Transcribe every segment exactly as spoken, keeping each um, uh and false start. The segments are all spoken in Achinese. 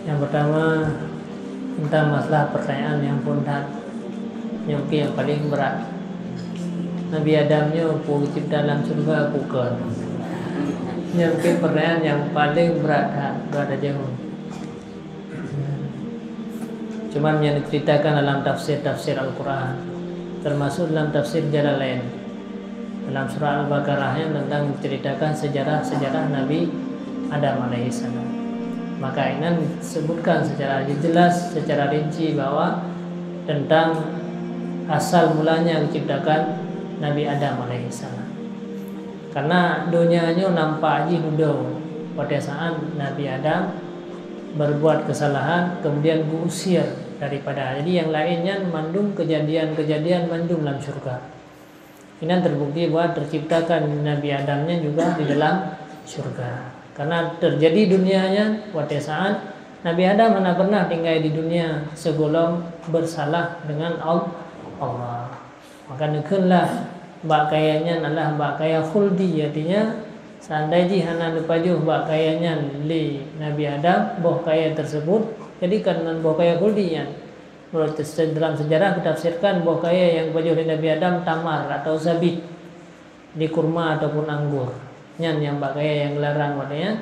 Nyang peutama, teuntang masalah peurtanyaan nyang phon that. Nyoe mungken nyang paleng brat. Nabi Adam nyoe peue geucebta lam syeuruga, peue kon? Nyoe mungken peurtanyaan nyang paleng brat that, brat tajaweueb. Cuman nyang diceritakan dalam tafsir-tafsir Al-Quran, termasuk dalam tafsir Jalalain. Dalam surah Al-Baqarah nyan teuntang menceritakan sejarah-sejarah Nabi Adam alaihissalam. Maka inan sebutkan secara jelas, secara rinci bahwa tentang asal mulanya diciptakan Nabi Adam alaihissalam. Karena donya nyoe nampak jih dudoe watée saat Nabi Adam berbuat kesalahan, kemudian geuusir daripada. Jadi, nyang laén nyan mandum kejadian-kejadian mandum lam syurga. Inan terbukti bahwa terciptakan Nabi Adam nyan juga di dalam syurga. Karena terjadi dunia nyan watée saat Nabi Adam hana pernah tinggai di dunia sebelum bersalah dengan Al-, Allah. Maka neukheunlah bak kayée nyan adalah bak kayée khuldi, artinya, seandai jih hana neupajoh bak kayée nyan lé Nabi Adam, boh kayée tersebut, jadi kan nan boh kayée khuldi nyan. Menurut se-, dalam sejarah geutafsirkan boh kayée nyang geupajoh lé Nabi Adam tamar atau zabib, di kurma ataupun anggur. Nyan nyang bak kayée nyang geularang watée nyan.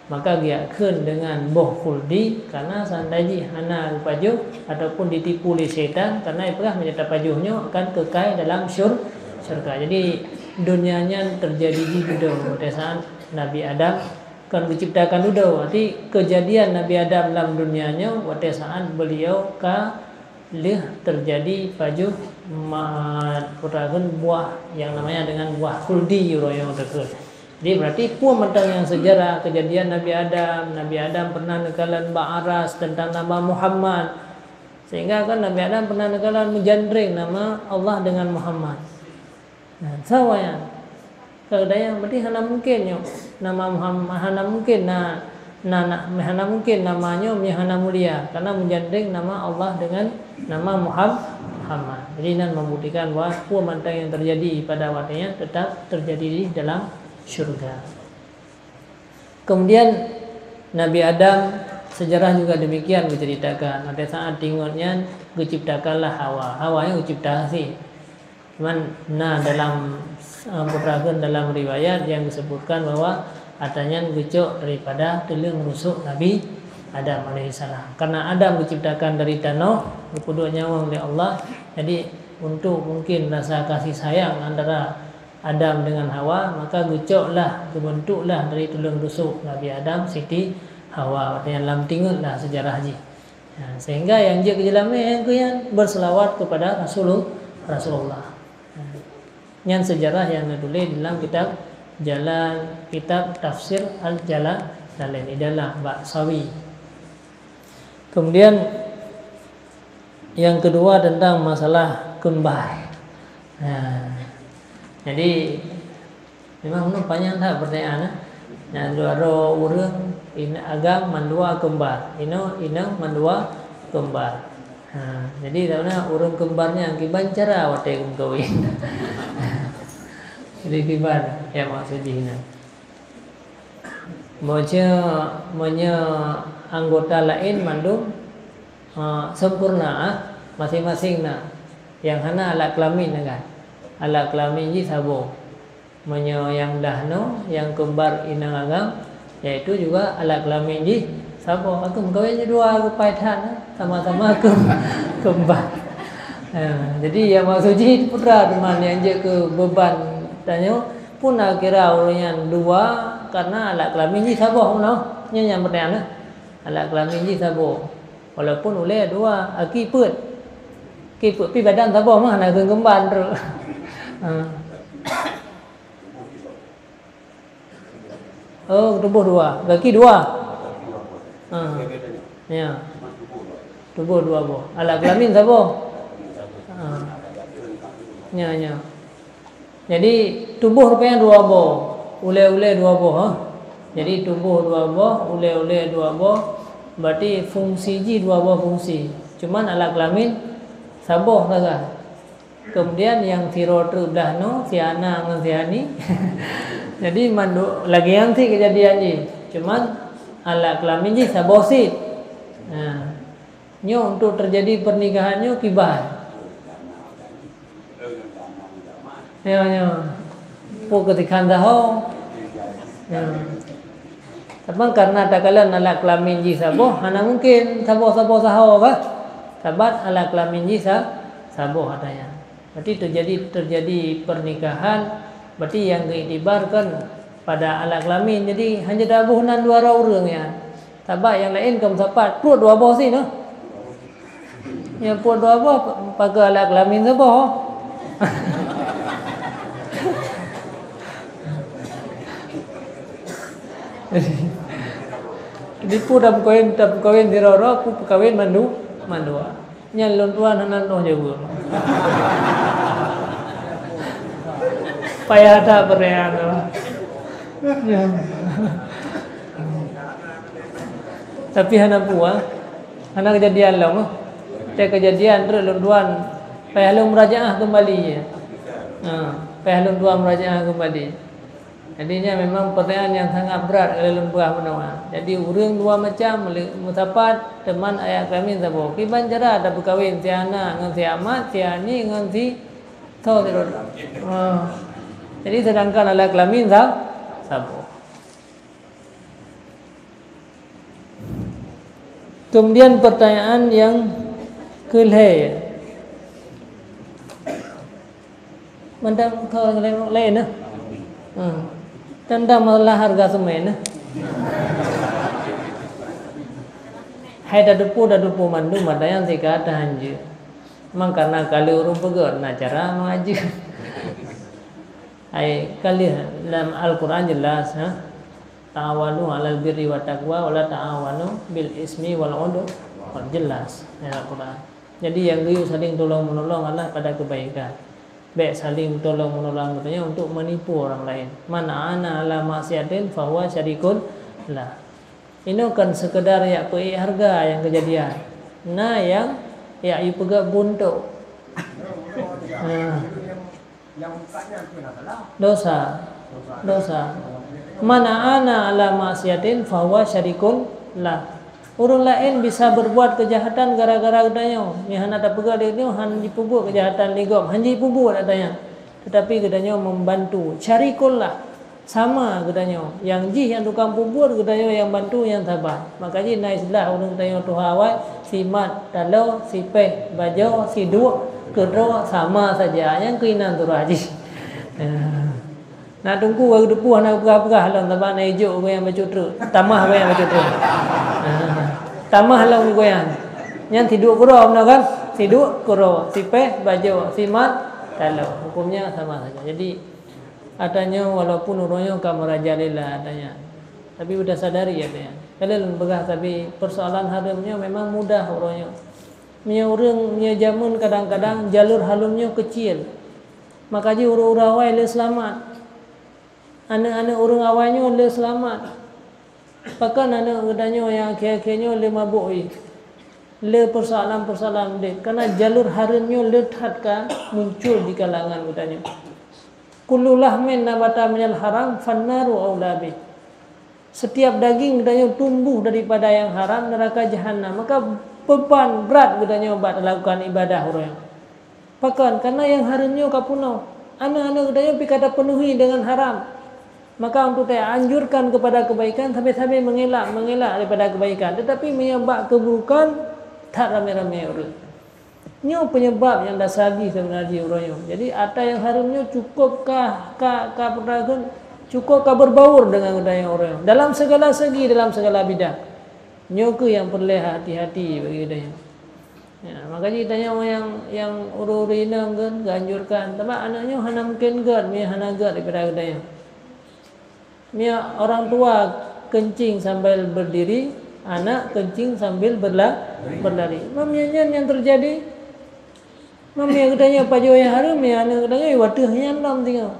Maka geuyakheun deungon boh khuldi, karena seandai jih hana geupajoh ataupun ditipu lé syaitan, karena ipeugah meunyoe tapajoh nyoe akan keukai dalam syur-, syurga. Jadi, donya nyan terjadi jih dudoe watée saat Nabi Adam kon geuciptakan dudoe. Berarti kejadian Nabi Adam lam donya nyoe watée saat beliau ka lheueh terjadi pajoh ma-, peue takheun buah yang namanya dengan buah khuldi uroe nyoe takheun. Jadi, berarti peue mantong nyang sejarah kejadian Nabi Adam, Nabi Adam pernah neukalon bak aras tentang nama Muhammad. Sehingga kan Nabi Adam pernah neukalon meujandreng nama Allah dengan Muhammad. Nah, sawa nyan. Keu geutanyoe berarti hana mungken nyoe nama Muhammad, hana mungken na, na, na, hana mungken nama nyoe meunyoe hana mulia, karena meujandreng nama Allah dengan nama Muham-, Muhammad. Jadi, nan membuktikan bahwa peue mantong yang terjadi pada waktu nyan tetap terjadi di dalam syurga. Kemudian, Nabi Adam, sejarah juga demikian menceritakan, pada saat tingot nyan geuciptakanlah Hawa. Hawa nyan geucipta sih. Cuman na dalam, eh, peue takheun dalam riwayat yang disebutkan bahwa atra nyan geucok daripada tuleueng rusok Nabi Adam alaihissalam. Karena Adam diciptakan dari tanoh, geupeuduek nyawöng lé Allah, jadi untuk mungkin rasa kasih sayang antara Adam dengan Hawa, maka geucoklah, geubentuklah dari tuleueng rusok Nabi Adam Siti Hawa. Artinya lam tingeutlah sejarah jih. Ya, sehingga nyang jeuet keu jeulamé nyang keu nyan berselawat kepada Rasulul-, Rasulullah. Ya. Nyan sejarah nyang neutuléh dalam kitab Jalal, kitab Tafsir Al-Jalalain, di dalam bak Sawi. Kemudian, yang kedua tentang masalah kembar. Nah, jadi, memang nyoe panyang that pertanyaan, eh. Nyan dua droe ureueng, inoe agam mandua kembar. Inoe inong mandua kembar. Ha, jadi, ureueng kembar nyan kiban cara watée geumeukawen. Jadi, kiban, ya, maksud jih nyan. Meunyoe, meunyoe anggota laén mandum, eh, sempurna, ah, maséng-maséng na. Nyang hana alat kelamin na kan. Alat kelamin jih saboh. Meunyoe nyang dahnoe, nyang kembar inong agam, yaitu juga alat kelamin jih saboh. Aku meukawen jih dua geupai that, ah, sama-sama kem-, kembar. Eh, jadi nyang maksud jih putra teuma nyang jeuet keu beban tanyoe. Pun na kira ureueng nyan dua, karena alat kelamin jih saboh meunoe. Nyan nyang peureulée na. Alat kelamin jih saboh. Walaupun ulée dua, aki peuet. Aki peuet pi badan saboh mah na keukeumban trok. Ha. Oh, tuboh dua, gaki dua. Ha. Ya. Tuboh dua boh. Alat kelamin saboh. Ha. Ya, ya. Jadi, tuboh rupanya dua boh, ulée-ulée dua boh, ha? Jadi, tuboh dua boh, ulée-ulée dua boh, berarti fungsi jih dua boh fungsi. Cuman alat kelamin saboh sagai. Kemudian nyang sidroe treuk blah noe, si Ana ngon si Hani. Jadi, mandu-, lagée nyan cit keujadian jih. Cuman alat kelamin jih saboh cit. Nah, nyoe untuk terjadi pernikahan nyoe kiban. Ya, ya. Pue keutikhan saho. Ya. Tapi karena takalon alat kelamin jih saboh, hana mungkin saboh-saboh saho kah? Sabat alat kelamin jih sa-, saboh katanya. Berarti terjadi, terjadi pernikahan, berarti yang diiktibarkan pada alat kelamin. Jadi hanya taboh nan dua ureuëng ya. Sabat yang lain ka meusapat, pruet dua boh sinoe. Nyang peuet dua boh pakai alat kelamin saboh. Jadi pue dah peukawen, dah peukawen sidroe-droe, pue peukawen mandu, mandua. Nyan lôn tuan hana noh jaweueb. Payah that peureuyan tu. Tapi hana pue. Hana keujadian lom, eh. Teuh keujadian trok lôn tuan payah lôn murajaah keumbali, ya. Ha, payah lôn tuan murajaah keumbali. Jadi nyan memang pertanyaan yang sangat berat kalau lôn peugah meunoe. Jadi ureuëng dua macam, le-, meusapat, teuma alat kelamin saboh. Kiban cara tapeukawen si Ana ngon si Amat, si Ani ngon si Tho, si Roda. Ha. Jadi sedangkan alat kelamin sa-, saboh. Kemudian pertanyaan yang kelhèe. Mantong kau lain, lain, eh? Hmm. Tentang masalah harga semen, eh? Hai dah dupu, dah dupu mandum, ada yang sika tahan je. Memang karena kali urung peugah, na cara mengaji. Hai kali dalam Al-Quran jelas, ha? Ta'awanu 'alal birri wat taqwa wa la ta'awanu bil ismi wal 'udwan. Jelas dalam Al-Quran. Jadi nyang geuyue saling tolong-menolong adalah pada kebaikan. Bèk saling tolong-menolong katanya untuk menipu orang lain. Man a'ana 'ala ma'siyatin fahuwa syarikun lah. Inoe kon sekedar yak peuék harga nyang keujadian. Na nyang yak ipeugah buntok. Nah. Dosa. Dosa. Man a'ana 'ala ma'siyatin fahuwa syarikun lah. Ureuëng laén bisa berbuat keujahatan gara-gara geutanyoe. Nyang hana tapeugah lé nyoe han jipeubuet keujahatan lé gob, han jipeubuet geutanyoe. Teutapi geutanyoe membantu. Syarikun lah. Sama geutanyoe. Nyang jih nyang tukang peubuet, geutanyoe nyang bantu, nyang saban. Maka jih na istilah ureuëng tanyoe tuha awai, si mat taloe, si péh bajoe, si duek keudroe, sama saja. Nyang keuinan surah jih. Na teungku ka geuteupeue hana geupeugah-peugah lom, saban na ijok geuh nyang bacut treuk. Tamah geuh nyang bacut treuk. Tamah lom geuh nyan. Nyan si duek keudroe, beuna kan? Si duek keudroe, si péh bajoe, si mat taloe. Hukumnya sama saja. Jadi, Geutanyoe walaupun uroe nyoe ka meurajalela geutanyoe, tapi beuta sadari geutanyoe. Ka lheueh lôn peugah, tapi persoalan hareuem nyoe memang mudah uroe nyoe. Meunyoe ureuëng, meunyoe jameun kadang-kadang jalur hareuem nyoe keucil, maka jih ureuëng-ureuëng awai le seulamat. Aneuëk-aneuëk ureuëng awai nyoe le seulamat. Pakon aneuëk geutanyoe nyang akhé-akhé nyoe le mabök jih, le persoalan-persoalan udeb? Karena jalur hareuem nyoe le that ka muncul di kalangan geutanyoe. Kullu lahmin nabata minal haram fannaru aula bih. Setiap daging geutanyoe tumbuh daripada nyang haram, neraka jahanam. Maka beban brat geutanyoe bak talakukan ibadah uroe nyoe. Pakon? Karena nyang hareuem nyoe ka peunoh. Aneuëk-aneuëk geutanyoe pih ka tapeunuhi deungon haram. Maka untuk taanjurkan kepada kebaikan, sabe-sabe mengelak, mengelak daripada kebaikan. Tetapi meunyoe bak keburukan, that ramé-ramé ureuëng. Nyoe penyebab nyang dasar jih sebenarnya jih uroe nyoe. Jadi atra nyang hareuem nyoe cukup ka, ka, ka peugah, cukup ka berbaur deungon geutanyoe uroe nyoe. Dalam segala segi, dalam segala bidang. Nyoe keuh nyang peureulée hati-hati bagi geutanyoe. Ya, maka jih tanyoe nyang, nyang ureuëng-ureuëng inong kan geuanjurkan. Sabab aneuëk nyoe hana mungken gét, meunyoe hana gét daripada geutanyoe. Meunyoe orang tua kencing sambil berdiri, anak kencing sambil berla-, berlari. Meunyoe nyan nyang terjadi, meunyoe geutanyoe pajoh nyang hareuem, meunyoe aneuëk geutanyoe wateuh nyan lom singoh.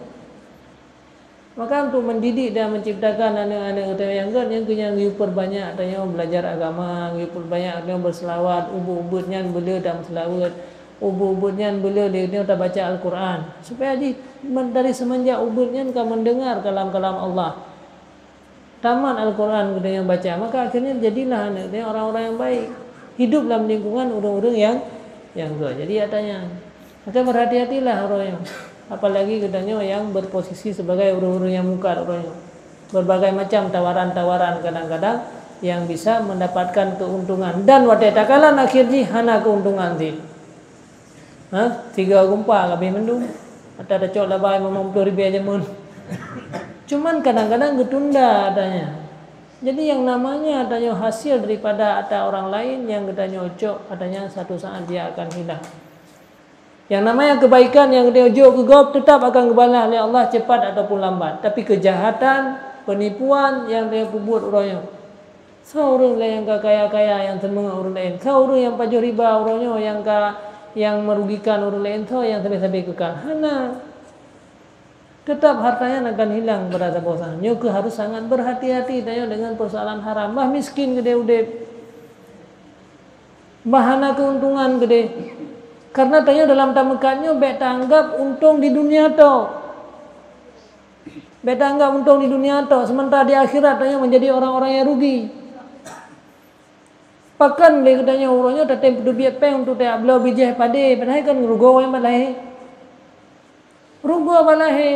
Maka untuk mendidik dan menciptakan aneuëk-aneuëk geutanyoe nyang gét, nyan keuh nyang geupeubanyak tanyoe belajar agama, geupeubanyak tanyoe berselawat, ubeut-ubeut nyan beuleu tameuselawat, ubeut-ubeut nyan beuleu lé tanyoe tabaca Al-Quran. Supaya jih men-, dari semenjak ubeut nyan ka mendengar kalam-kalam Allah. Tamat Al-Quran geutanyoe baca, maka akhirnya jadilah aneuëk tanyoe orang-orang yang baik. Hidup lam lingkungan ureuëng-ureuëng nyang, nyang göt. Jadi, ata nyan. Maka berhati-hatilah uroe nyoe. Apalagi geutanyoe nyang berposisi sebagai ureuëng-ureuëng nyang mungkar uroe nyoe. Berbagai macam tawaran-tawaran kadang-kadang yang bisa mendapatkan keuntungan. Dan watée takalon akhir jih hana keuntungan cit. Ha? Tiga gumpa habéh mandum. Ata tacok laba limong ploh ribèe jameun. Cuman kadang-kadang geutunda ata nyan. Jadi yang namanya ata nyoe hasil daripada ata orang lain yang geutanyoe cok, ata nyan satu saat dia akan hilang. Yang namanya kebaikan yang geutanyoe jok keu gob tetap akan geubalah lé Allah cepat ataupun lambat. Tapi kejahatan, penipuan yang geutanyoe peubuet uroe nyoe. Soe ureuëng lé nyang ka kaya-kaya nyang teumeung ureuëng laén? Soe ureuëng nyang pajoh riba uroe nyoe nyang ka, nyang merugikan ureuëng laén? Soe nyang sabé-sabé keu kah? Hana. Tetap harta nyan akan hilang pada saboh saat. Nyoe keuh harus sangat berhati-hati tanyoe dengan persoalan haram. Bah miskin keudeh udeb. Bah hana keuntungan keudeh. Karena tanyoe dalam tameukat nyoe bék taanggap untông di dunia tok. Bék taanggap untông di dunia tok, sementara di akhirat tanyoe menjadi orang-orang yang rugi. Pakon lé geutanyoe uroe nyoe tatem peuteubiet péng untuk tajak bloe bijéh padé, padahai kan rugoe nyang ba lahé. Rugoe ba lahé.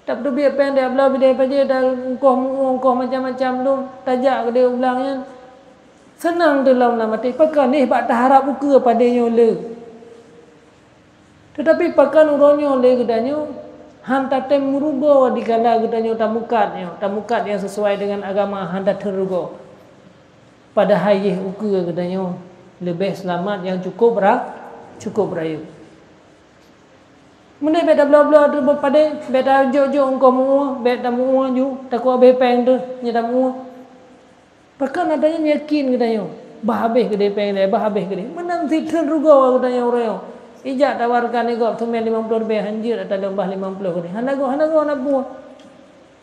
Tapeuteubiet péng tajak bloe bijéh padé, ta ungkoh muoh, ungkoh macam-macam lom, tajak keudeh u blang nyan. Seunang teuh lom lam até, pakon lé bak taharap ukeue padé nyoe le. Teutapi pakon uroe nyoe lé geutanyoe han tatem meurugoe dikala geutanyoe tameukat nyoe, tameukat nyang sesuai dengan agama han tatem rugoe. Padahai yeh ukeue geutanyoe leubeh seulamat nyang cukôp ra-, cukôp rayeuk. Meunyoe bék tabloe-bloe teuh padé, bék tajok-jok ungkoh muoh, bék tamuoh ju, takot habéh péng teuh nyang tamuoh. Pakon ata nyan yakin geutanyoe, bah habéh keudeh péng, bah habéh keudeh. Meunan cit theun rugoe geutanyoe uroe nyoe. Ijak tawarkan lé gob teumé limong ploh ribèe, hanjeuet ata lom bah limong ploh keudeh. Hana goe, hana goe, hana buah.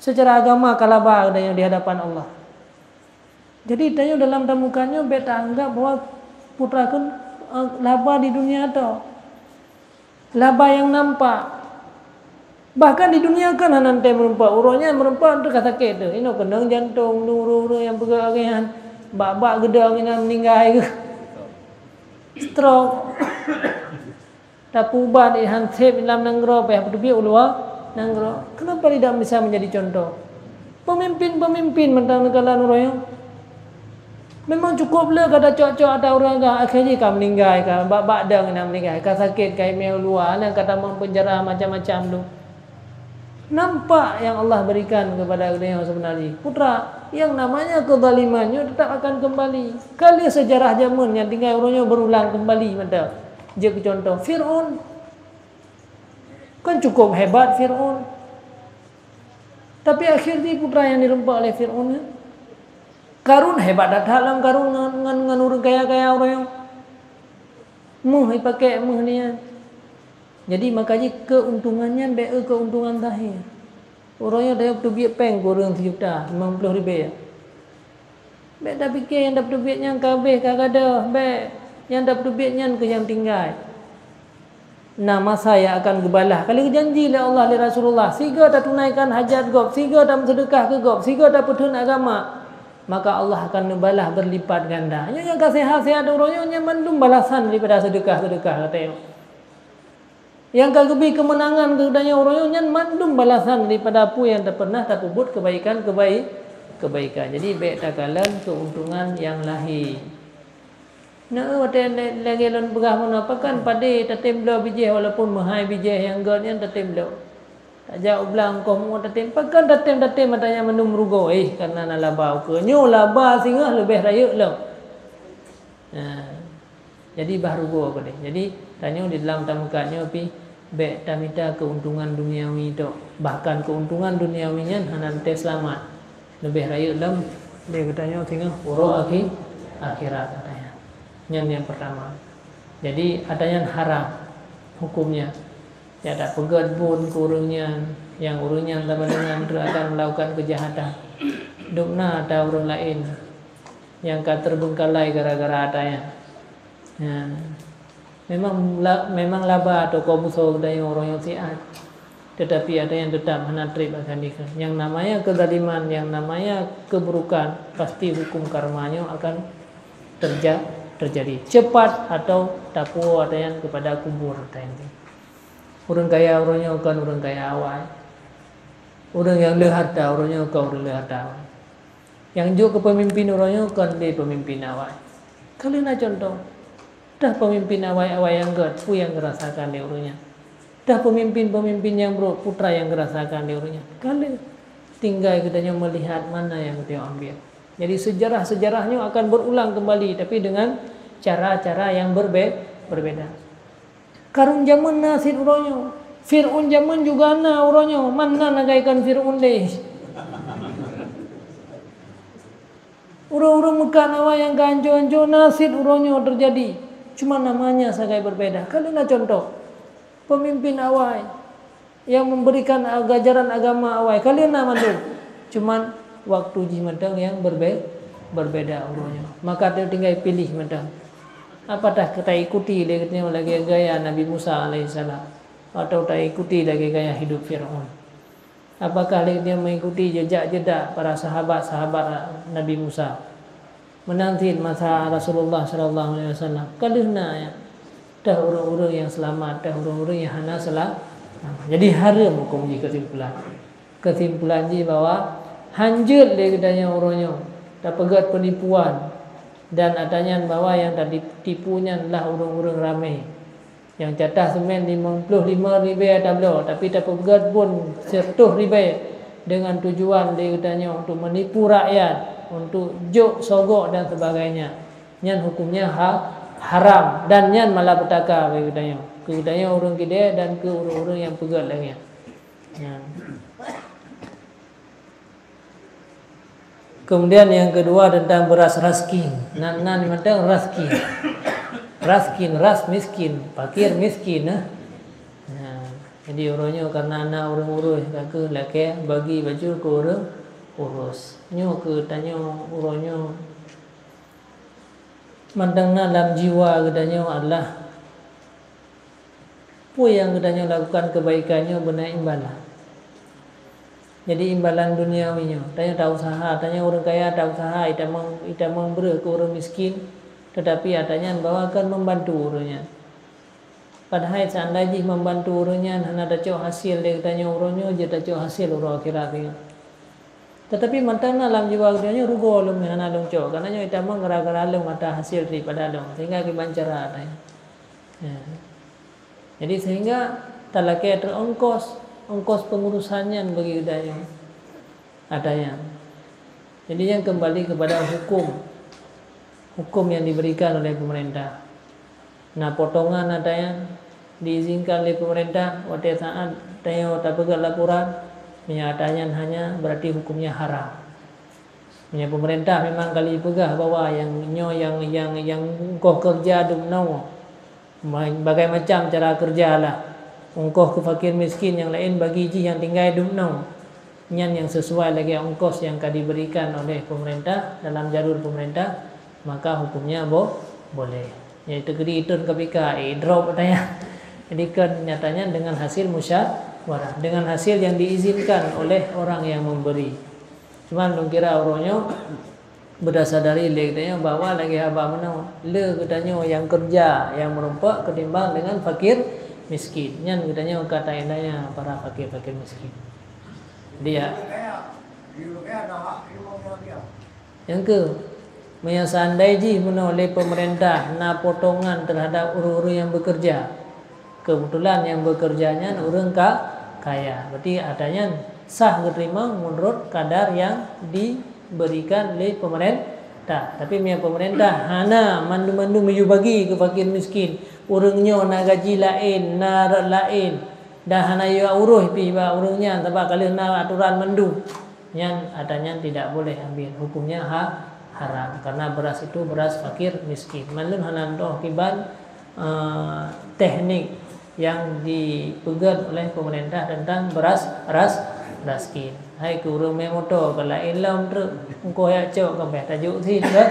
Secara agama ka laba geutanyoe di hadapan Allah. Jadi, tanyoe dalam tameukat nyoe bék taanggap bahwa putra kheun, eh, laba di dunia tok. Laba nyang nampak. Bahkan di dunia kan hana teumeureumpok. Uroe nyan meureumpok teuh ka sakét teuh. Inoe keunong jantong, ureuëng-ureuëng nyang peugah lagée nyan. Bak-bak geudong inan meuninggai geuh. Stroke. Tapeuubat ihan sép lam nanggroe, payah peuteubiet u luwa nanggroe. Kenapa tidak bisa menjadi contoh? Pemimpin-pemimpin mantong neukalon uroe nyoe. Memang cukup le ka tacok-cok ata ureuëng ka akhé jih ka meuninggai, ka bak-bak dong na meuninggai, ka sakét, ka imé u luwa, na ka tamong penjara macam-macam tu. Nampak yang Allah berikan kepada geutanyoe sebenarnya. Putra, yang namanya kezaliman nyoe tetap akan kembali. Ka lheueh sejarah jameun nyang tinggai uroe nyoe berulang kembali mantong. Jeuet keu contoh, Fir'aun. Kan cukup hebat Fir'aun. Tapi akhé jih putra nyang dirumpok lé Fir'aun nyan. Karun hebat that-that lom Karun ngon, ngon, ngon ureuëng kaya-kaya uroe nyoe. Méuh ipakék méuh nyan. Jadi maka jih keuntungan nyan bék eu keuntungan zahé. Uroe nyoe tayue teubiet péng keu ureuëng sijuta limong ploh ribèe. Bék tapike nyang tapeuteubiet nyan ka habéh ka gadôh, bék, nyang tapeuteubiet nyan keuh nyang tinggai. Na masa nyang akan geubalah. Ka lheueh geujanji lé Allah, lé Rasulullah, sigoe tatunaikan hajat gob, sigoe tameuseudeukah keu gob, sigoe tapeutheun agama, maka Allah akan neubalah berlipat ganda. Nyoe nyang ka seuhat-seuhat uroe nyoe nyan mandum balasan daripada seudeukah-seudeukah geutanyoe. Nyang ka geubri keumeunangan keu geutanyoe uroe nyoe nyan mandum balasan daripada peue nyang tapernah tapeubuet kebaikan-kebai-, kebaikan. Jadi, bék takalon keuntungan nyang lahé. Na, watée lagée lôn peugah meunoe, pakon padé tatem bloe bijéh walaupun meuhai bijéh nyang göt nyan tatem bloe. Tajak u blang koh muoh tatem, pakon tatem-tatem ata nyan mandum rugoe, eh, karena na laba ukeue. Nyoe laba singoh leubeh rayeuk lom. Nah, jadi bah rugoe keudeh. Jadi, tanyoe di dalam tameukat nyoe pih bék tamita keuntungan duniawi tok. Bahkan keuntungan duniawi nyan hana teuseulamat. Leubeh rayeuk lom lé geutanyoe singoh uroe akhi-, akhirat katanya. Nyan nyang pertama. Jadi, ata nyan haram hukumnya. Ya, tapeugét buet keu ureuëng nyan, nyang ureuëng nyan sama dengan trok akan melakukan kejahatan. Dum na ata ureuëng laén nyang ka terbengkalai gara-gara ata nyan. Ya. Memang la-, memang laba toko buso geutanyoe uroe nyoe siat. Tetapi ada yang tetap hana treb akan dikheun. Yang namanya kezaliman, yang namanya keburukan, pasti hukum karmanya akan terja-, terjadi. Cepat atau tapuwoe ata nyan keupada kubur ata nyan. Ureuëng kaya uroe nyoe kon ureuëng kaya awai. Ureuëng nyang le hareuta uroe nyoe kon ureuëng le hareuta awai. Nyang jok keu peumimpin uroe nyoe kon lé peumimpin awai. Ka lheueh na cuntoh. Teuh peumimpin awai-awai nyang gét, peue nyang geurasakan lé ureuëng nyan? Teuh peumimpin-peumimpin nyang brok, peue teuma nyang geurasakan lé ureuëng nyan? Ka lheueh. Tinggai geutanyoe meulihat mana nyang geutanyoe ambil. Jadi, seujarah-seujarah nyoe akan berulang kembali, tapi dengan cara-cara nyang berbe-, berbeda. Karun jameun na cit uroe nyoe. Fir'aun jameun juga na uroe nyoe. Man na lagée kon Fir'aun lé. Ureuëng-ureuëng meukat awai nyang ka ancô-ancô na cit uroe nyoe teujadi. Cuma namanya sagai berbeda. Ka lheueh na cuntoh. Peumimpin awai nyang memberikan ag-, ajaran agama awai. Ka lheueh na mandum. Cuman waktu jih mantong nyang berbe-, berbeda uroe nyoe. Maka teutinggai piléh mantong. Apakah taikuti lé geutanyoe lagée gaya Nabi Musa alaihissalam, atau taikuti lagée gaya hidup Fir'aun? Apakah lé geutanyoe mengikuti jejak-jejak para sahabat-sahabat Nabi Musa? Meunan cit masa Rasulullah sallallahu alaihi wasallam. Ka lheueh na nyan. Teuh ureuëng-ureuëng nyang seulamat, teuh ureuëng-ureuëng nyang hana seulamat. Jadi hareuem huköm jih keusimpulan. Keusimpulan jih bahwa hanjeuet lé geutanyoe uroe nyoe tapeugét peunipuan dan ata nyan bahwa nyang tatipu nyan lah ureuëng-ureuëng ramé. Nyang jatah seumén limong ploh lima ribée tabloe, tapi tapeugét buet siratoh ribée deungon tujuan lé geutanyoe untuk meunipu rakyat, untuk jok sogok dan sebagainya. Nyan hukömnya ha-, haram dan nyan malapetaka bagi geutanyoe. Keu geutanyoe ureuëng kidée dan keu ureuëng-ureuëng nyang peugét lagée nyan. Nyan. Kemudian yang kedua tentang beras raskin. Nan, nan mantong raskin. Raskin, ras miskin, fakir miskin, eh. Nah, jadi uroe nyoe karena na ureuëng urus, ka keuh lakée bagi baju keu ureuëng urus. Nyoe keu tanyoe uroe nyoe mantong na lam jiwa geutanyoe adalah peue nyang geutanyoe lakukan keubaikan nyoe beuna imbalan. Jadi imbalan duniawi nyoe, tanyoe ta-useuha, tanyoe ureuëng kaya ta-useuha, itamong, itamong breueh keu ureuëng miskin, teutapi ata nyan bahwa kon membantu ureuëng nyan. Padahai seandai jih membantu ureuëng nyan hana tacok hasil lé geutanyoe uroe nyoe, jeuet tacok hasil uroe akhirat nyoe. Teutapi mantong na lam jiwa geutanyoe rugoe lom hana lôn cok, karena nyoe itamong gara-gara lôn ata hasil daripada lôn, sehingga kiban cara ata nyan. Ya. Jadi sehingga talakée teuk ongkos, ongkos pengurusan nyan bagi geutanyoe. Ata nyan. Jadi nyan kembali kepada hukum. Hukum yang diberikan oleh pemerintah. Na potongan ata nyan diizinkan lé pemerintah watée saat tanyoe tapeugét laporan, meunyoe ata nyan hanya berarti hukumnya haram. Meunyoe pemerintah memang kali peugah bahwa nyang nyoe nyang, nyang, nyang ongkoh keureuja dumnoe, ma-, bagai macam cara keureuja lah. Ongkoh keu fakir miskin nyang laén bagi jih nyang tinggai dumnoe. Nyan nyang sesuai lagée ongkos nyang ka diberikan oleh pemerintah dalam jalur pemerintah, maka hukumnya bo-, boleh. Jadi teukeudi iton ka pika, eh, drop katanya. Jadi kan nyatanya dengan hasil musyawarah, dengan hasil yang diizinkan oleh orang yang memberi. Cuman lôn kira uroe nyoe beuta sadari lé geutanyoe bahwa lagée haba meunoe, le geutanyoe nyang keureuja nyang meurumpok ketimbang dengan fakir miskin. Nyan geutanyoe ka tainanya para fakir-fakir miskin. Dia. Nyang keu, meunyoe seandai jih meunoe lé pemerintah na potongan terhadap ureuëng-ureuëng nyang bekerja, kebetulan nyang bekerja nyan ureuëng ka, kaya, berarti ata nyan sah geuteurima menurut kadar yang diberikan lé pemerintah. Tapi meunyoe pemerintah hana mandum-mandum yue bagi keu fakir miskin, ureuëng nyoe na gaji laén, na rot laén, dan hana yue urus pih bak ureuëng nyan, sabab ka lheueh na aturan mandum. Nyan, ata nyan tidak boleh ambil, hukumnya ha-, haram, karena beras itu beras fakir miskin. Mandum hana toh kiban, eh, teknik yang dipeugét oleh pemerintah tentang beras, ras, raskin. Hai keu ureuëng mé moto ka laén lom trok, ongkoh jak cok ka beh tajuk sih, kan?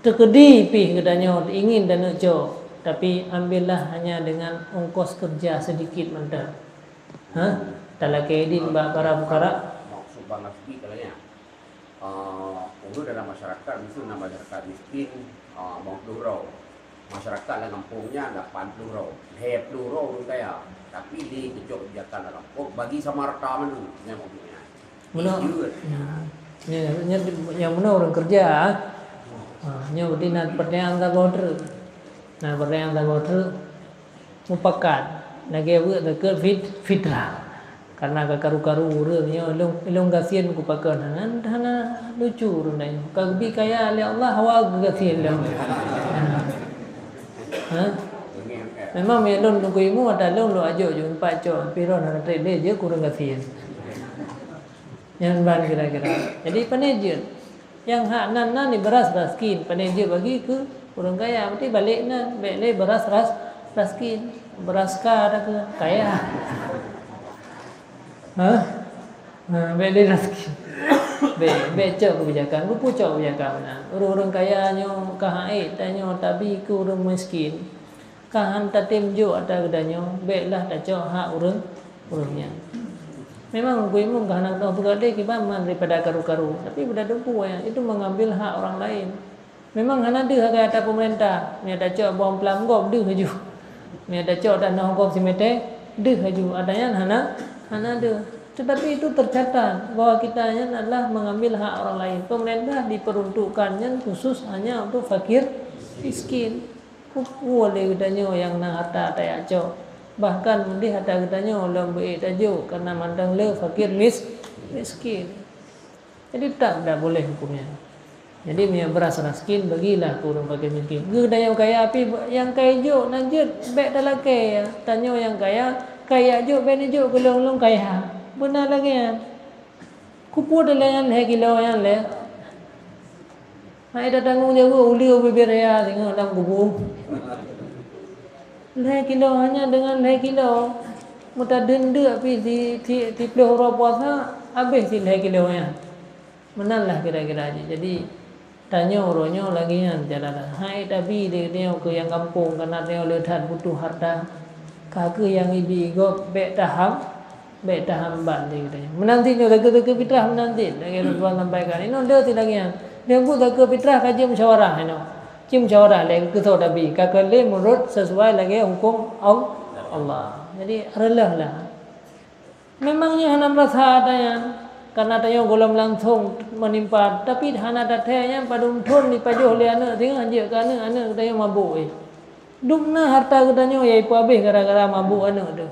Teukeudi pih geutanyoe ingin taneuk cok, tapi ambillah hanya dengan ongkos kerja sedikit mantong. Ha? Talakée idin bak para fukara. Maksud Bang Nasbi kalau ya. Ah, ureuëng dalam masyarakat, miseue na masyarakat miskin, ah, limong ploh droe. Masyarakat lam gampông nyan lapan ploh droe. Lhèe ploh droe ureuëng kaya. Tapi lé keucok kebijakan lam gampông bagi sama rata mandum. Nyan maksudnya. Meunoe. Jeuet. Hmm. Nyan, nyan, nyang meunoe ureuëng keureuja. Ha, nyoe berarti na pertanyaan saboh treuk. Na pertanyaan saboh treuk. Mupakat. Lagèe weuek zakeuet fit-, fitrah. Karena ka karu-karu ureuëng nyoe, lôn, lôn gasien kupakon. Hana, hana lucu ureuëng nyoe. Ka geubi kaya lé Allah, hawa geugasien lom. Ha? Memang meunyo lôn lôn kuimu, ata lôn lôn ajok jeuet, empat cok, pih droe hana trép lé jeuet keu ureuëng gasien. Nyan ban kira-kira. Jadi, pane jeuet. Nyang hak nan-nan ni beras raskin, pane jeuet bagi keu ureuëng kaya. Berarti balek nan, bèk lé beras ras-, raskin. Beras ka dah keu kaya. Ha? Ha, bèk lé raskin. Bèk, bèk cok kebijakan. Geupucok kebijakan meunan. Ureuëng-ureuëng kaya nyoe ka hait, tanyoe tabi keu ureuëng miskin. Ka han tatem jok ata geutanyoe, bèklah tacok hak ureuëng, ureuëng nyan. Memang geuimeum ka hana teupeugah lé kiban man daripada karu-karu, tapi beuda teupeu nyan, itu mengambil hak orang lain. Memang hana deuh ata pemerintah, meunyo tacok bom plam gob deuh laju. Meunyo tacok tanoh gob simeter, deuh laju. Ata nyan hana, hana deuh. Tetapi itu tercatat bahwa kita nyan adalah mengambil hak orang lain. Pemerintah diperuntukkan nyan khusus hanya untuk fakir miskin. Peue lé geutanyoe nyang na harta tajak cok. Bahkan meudeh harta geutanyoe lom beu-ék tajok, karena mantong le fakir mis-, miskin. Jadi, tak, tidak boleh hukumnya. Jadi, meunyo beras raskin, bagilah keu ureuëng fakir miskin. Geutanyoe kaya pih, nyang ka ijok na jeuet, bèk talakèe. Tanyoe nyang kaya, kaya jok, bèk neujok keu lôn-lôn kaya. Beuna lagèe nyan. Kupeue dilèe nyan lhèe kilo nyan lé? Hai tatanggong jaweueb uleue bibir raya singoh lam kubu. Lhèe kilo hanya deungon lhèe kilo. Meutadeun deuk pih si, si, siplôh uroe puasa, habéh si lhèe kilo nyan. Meunan lah kira-kira jih. Jadi, tanyoe uroe nyoe lagèe nyan cara, hai tabi lé tanyoe keu nyang gampông, karena tanyoe le that butuh harta. Ka kheueh nyang ibi gob, bèk taham, bèk tahambat lé geutanyoe. Meunan cit nyoe, zakeuet-zakeuet fitrah meunan cit. Lagèe Rasulullah sampaikan, inoe le cit lagèe nyan. Lheuh buet zakeuet fitrah ka jeuet musyawarah inoe. Jeuet musyawarah lé keu soe tabi, ka keu lé meunurot sesuai lagèe hukôm Al-, Allah. Jadi, reuloh lah. Memang nyoe hana meurasa ata nyan, karena tanyoe gohlom langsong meunimpa, tapi hana tathèe nyan padum thon jipajoh lé aneuk singoh jeuet keu aneuk, aneuk tanyoe mabök, eh. Dum na harta geutanyoe nyang ipeuhabéh gara-gara mabök aneuk teuh.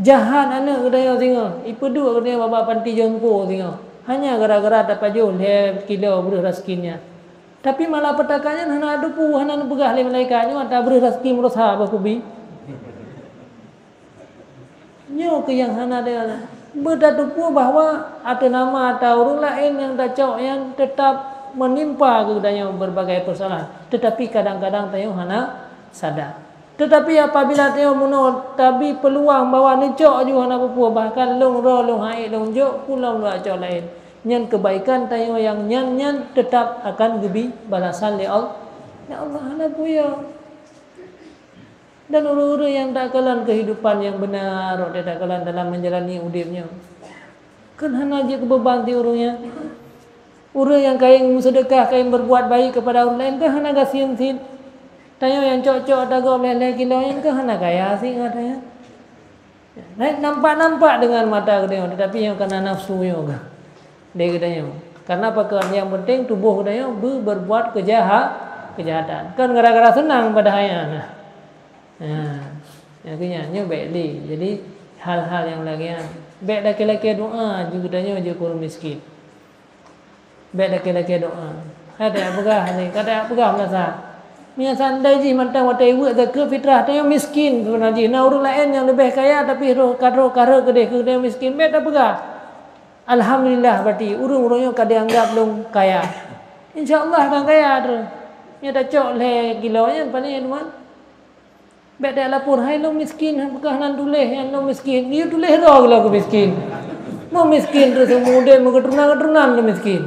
Jahat aneuk geutanyoe singoh, ipeuduek geutanyoe bak panti jompo singoh, hanya gara-gara tapajoh lhèe kilo breuh raskin nyan. Tapi malapetaka nyan hana teupeue, hana neupeugah lé malaikat nyoe ata breuh raskin meurasa bah kubi. Nyoe keuh nyang hana teupeue bahwa ateueh nama ata ureuëng laén nyang tacok nyan teutap meunimpa keu geutanyoe berbagai persoalan, teutapi kadang-kadang tanyoe hana sadar. Teutapi apabila tanyoe meunoe tabi peuluang bahwa neucok ju hana peue-peue, bahkan lôn droe lôn hait lôn jok, peue lom lôn cok laén, nyan keubaikan tanyoe nyang nyan nyan teutap akan geubi balasan lé Al-, lé Allah, hana peue. Dan ureuëng-ureuëng nyang takalon keuhidupan nyang beuna rot takalon dalam menjalani udeb nyoe, kan hana jeuet keu beuban di ureuëng nyan. Ureuëng nyang kayém meuseudeukah, kayém berbuat baik kepada ureuëng laén, kan hana gasien cit. Tanyoe nyang cok-cok ata gob lhèe-lhèe kilo nyan kan hana kaya cit ngon ata nyan. Nampak-nampak deungon mata geutanyoe, teutapi nyoe kana nafsu nyoe keuh. Lé geutanyoe. Karena pakon nyang penting tuboh geutanyoe beu berbuat keujaha-, keujahatan. Kan gara-gara seunang padahai nyan. Nah, nyang keu nyan nyoe bèk lé. Jadi, hal-hal nyang lagèe nyan, bèk lakèe-lakèe doa ju geutanyoe jeuet keu ureuëng miskin. Bèk lakèe-lakèe doa. Ka tapeugah ni, ka tapeugah meunasah. Meunyo seundai jih mantong watèe iweuek zakeuet fitrah, tanyoe miskin seubeuna jih. Na ureuëng laén nyang leubeh kaya, tapi roh, ka roh, ka rhot keudeh keu tanyoe miskin. Bèk tapeugah. Alhamdulillah, berarti ureuëng-ureuëng nyoe ka dianggap lôn kaya. Insya Allah akan kaya terus. Nyoe tacok lhèe kilo nyan, pane nyan, teuma. Bèk talapor, "Hai lôn miskin, han peugah nan tuléh nyan lôn miskin." Yue tuléh droe lôn keu miskin. Meu miskin terus meu udeb, meu keuturonan-keuturonan lôn miskin.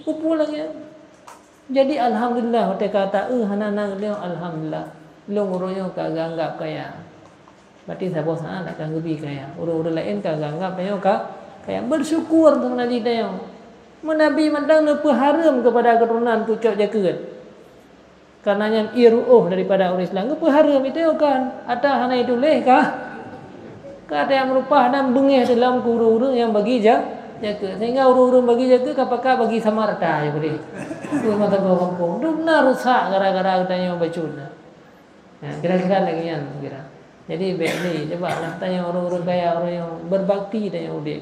Kupeue lagèe nyan. Jadi, alhamdulillah, watèe ka ta-eu hana na lé, alhamdulillah. Lôn uroe nyoe ka geuanggap kaya. Berarti saboh saát akan geubi kaya. Ureuëng-ureuëng laén ka geuanggap tanyoe ka, Payah bersyukur keunan jih tanyoe. Meunabi mantong neupeuhareuem keupada keuturonan pucok jakeuet. Karena nyan ie ru'ôh daripada ureuëng Islam. Geupeuhareuem itu kan. Ata hana ituléh kah? Ka ata nyang meurupah dan beungéh teuh lom keu ureuëng-ureuëng nyang bagi ja-, jakeuet. Sehingga ureuëng-ureuëng bagi jakeuet ka pakat bagi sama rata je boleh. Ureuëng mata bawah kampung. Dum na rusak gara-gara geutanyoe bacut na. Ha, kira-kira lagée nyan kira. Jadi bék lé, cuba lah tanyoe ureuëng-ureuëng kaya, ureuëng nyang berbakti tanyoe udeb.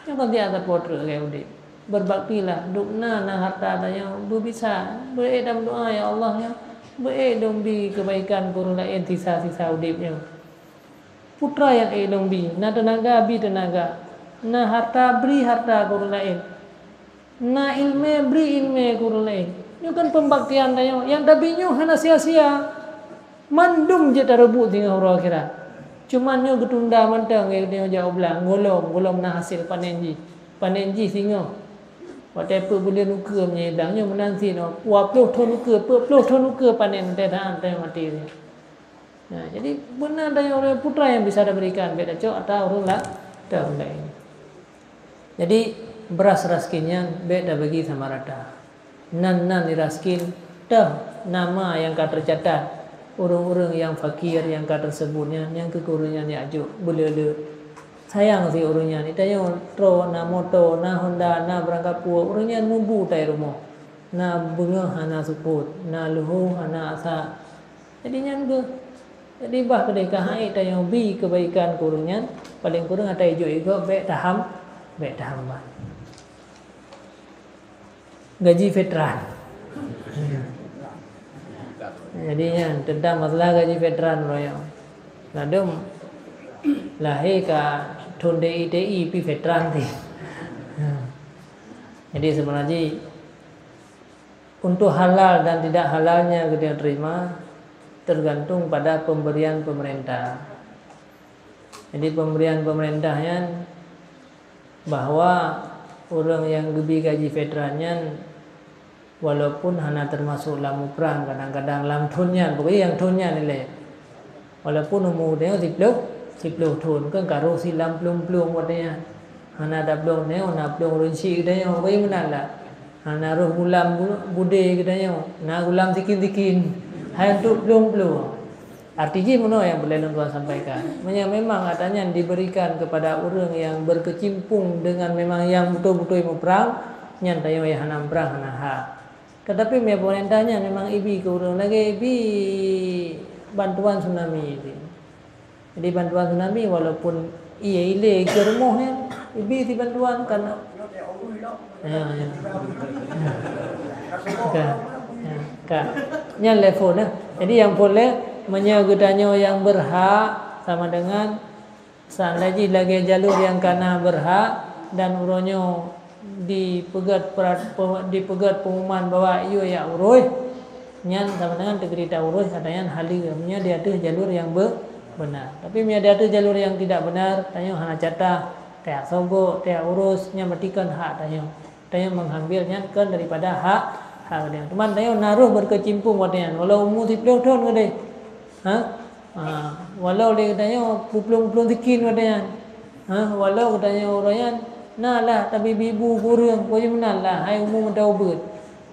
Nyang penting ata po treuk lagée udeb. Berbaktilah, dum na, na harta tanyoe beubisa. Beuék dan meudoá, "Ya Allah, ya, beuék dong bi keubaikan keu ureuëng laén sisa-sisa udeb nyoe." Putra nyang ék dong bi, na teunaga, bi teunaga. Na harta, bri harta keu ureuëng laén. Na iéleumé, bri iéleumé keu ureuëng laén. Nyoe kan pembaktian tanyoe. Nyang tabi nyoe hana sia-sia. Mandum jeuet tareubot singoh uroe akhirat. Cuman nyoe geutunda mantong, nyoe jak u blang, gohlom, gohlom na hasil panen jih. Panen jih singoh. Watée peuet buleuen ukeue meunyoe blang nyoe meunan sinoe, dua ploh thon ukeue, peuet ploh thon ukeue panen, watée that, watée maté nyoe. Nah, jadi beuna tanyoe ureuëng putra nyang bisa taberikan, bék tacok ata ureuëng la-, ata ureuëng laén. Jadi, beras raskin nyan bék tabagi sama rata. Nan-nan raskin, teuh nama nyang ka teucatat, ureuëng-ureuëng nyang fakir nyang ka teuseubut nyan, nyang keu ureuëng nyan jak jok beuleu-leu. Sayang si ureuëng nyan, tanyoe troh na moto, na Honda, na beurangkapeue, ureuëng nyan mubu tai rumoh. Na beungoh hana seupôt, na leuhô hana asa. Jadi nyan geuh. Jadi bah keudeh ka hai tanyoe bi keubaikan keu ureuëng nyan, paleng kureueng ata ijok-ijok bék taham, bék tahambat. Gaji veteran. Jadi nyan teuntang masalah gaji veteran uroe nyoe. Ladom lahé ka thon D I T I pi veteran ti. Jadi seubeuna jih untuk halal dan tidak halalnya geutanyoe terima tergantung pada pemberian pemerintah. Jadi pemberian pemerintah nyan bahwa ureuëng nyang geubi gaji veteran nyan walaupun hana teumasok lam muprang, kadang-kadang lam thon nyan, pokoknya nyang thon nyan ilée. Walaupun umu geutanyoe siploh, siploh thon, kan ka rhoh si lam plueng-plueng watée nyan. Hana ata plueng geutanyoe, na plueng ureuëng syik geutanyoe, bagaimana lah? Hana rhoh gulam bu-, budé geutanyoe, na gulam sikin-sikin. Hai untuk plueng-plueng. Arti jih meunoe nyang peureulée lôn tuan sampaikan. Meunyoe memang ata nyan diberikan kepada ureuëng nyang berkecimpung dengan memang nyang beutôi-beutôi muprang, nyan tanyoe nyang hana muprang hana hak. Tetapi meunyoe pemerintah nyan memang ibi keu ureuëng lagée ibi bantuan tsunami tadi. Jadi bantuan tsunami walaupun ié ilée keu rumoh nyan, ibi si bantuan kan. Ya, ya. Ka. Ya, ka. Nyan lé phon, ya. Jadi nyang phon lé, meunyoe geutanyoe nyang berhak sama dengan seandai jih lagée jalur nyang kana berhak dan uroe nyoe dipeugét perat-, pe-, dipeugét pengumuman bahwa yue jak urus, nyan sama dengan teugeurita urus, ata nyan haleue, meunyoe di ateueh jalur nyang be-, benar. Tapi meunyoe di ateueh jalur nyang tidak benar, tanyoe hana catah, tajak sogok, tajak urus, nyan berarti kon hak tanyoe. Tanyoe menghambil nyan kon daripada hak, hak geutanyoe. Teuma tanyoe na rhoh berkecimpung watée nyan, walau umu siploh thon keudeh. Ha? Ha, walau lé geutanyoe peuplueng-peuplueng sikin watée nyan. Ha, walau geutanyoe uroe nyan na lah tabi-bi bu keu ureuëng, peue meunan lah, hai umu meuda ubeut.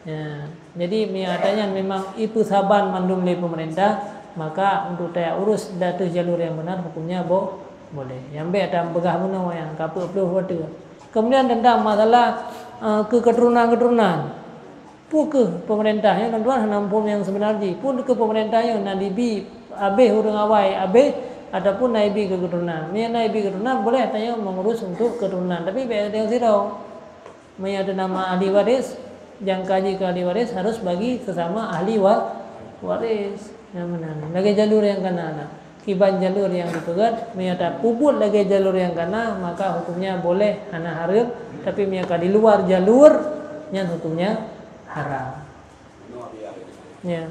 Ya, jadi meunyoe ata nyan memang ipeusaban mandum lé pemerintah, maka untuk tajak urus di ateueh jalur nyang benar hukumnya bo-, boleh. Nyang bék tapeugah bunoe nyang ka peuet ploh watée. Kemudian tentang masalah, eh, keu keuturonan-keuturonan. Peu kheueh pemerintah nyoe, tuan-tuan hana muphom nyang seubeuna jih. Peu kheueh pemerintah nyoe na dibi abéh ureuëng awai abéh ataupun na ibi keu keuturonan. Meunyoe na ibi keuturonan, boleh tanyoe mengurus untuk keuturonan. Tapi bék tanyoe sidroe. Meunyoe teuh nama ahli waris, jangka jih keu ahli waris harus bagi sesama ahli wa-, waris. Nyang meunan. Lagée jalur nyang kana na. Kiban jalur nyang dipeugét, meunyoe tapeubuet lagée jalur nyang kana, maka hukumnya boleh, hana hareuem. Tapi meunyoe ka di luar jalur, nyan hukumnya haram. Ya.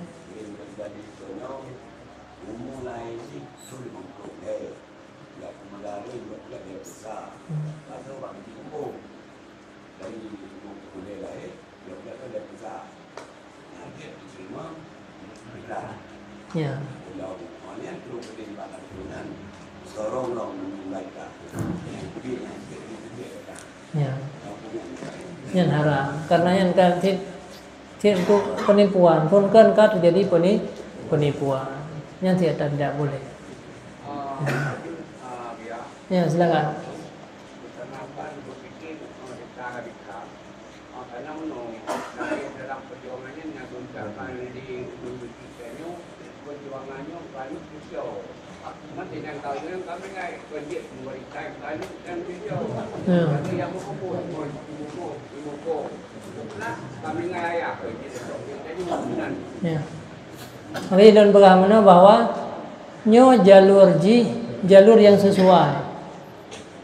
Ya. Nyan haram. Karena nyan kan cit, cit untuk penipuan. Pun kan ka terjadi peni-, penipuan. Nyan cit tidak boleh. Ya, silakan. Ya. Ya. Jadi lôn peugah meunoe bahwa nyoe jalur jih, jalur yang sesuai.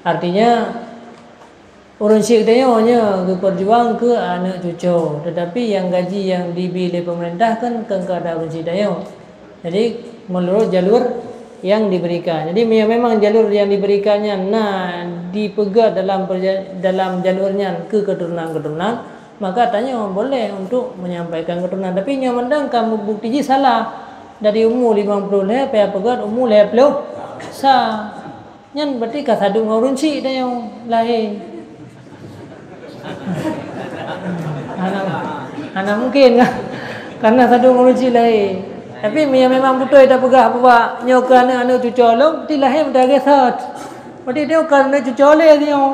Artinya, ureuëng syik tanyoe nyoe geupeujuang keu aneuëk cucoe, tetapi nyang gaji nyang dibi lé pemerintah kan, kan keu ureuëng syik tanyoe. Jadi, menurut jalur yang diberikan. Jadi, me-, memang jalur yang diberikan nyan na dipeugét dalam perja-, dalam jalur nyan keu keturunan-keturunan, maka tanyoe boleh untuk menyampaikan keturunan. Tapi nyoe mantong ka bukti jih salah. Dari umu limong ploh lhée, payah peugét umu lhée ploh sa. Nyan berarti ka sadum ngon ureuëng syik tanyoe lahé. Hana, hana mungkin kan? Karena sadum ngon ureuëng syik lahé. Tapi meunyoe memang beutôi tapeugah bahwa nyoe keu aneuëk-aneuëk cucoe lôn, berarti lahé meudarah sot. Berarti nyoe keu aneuëk cucoe lé nyoe.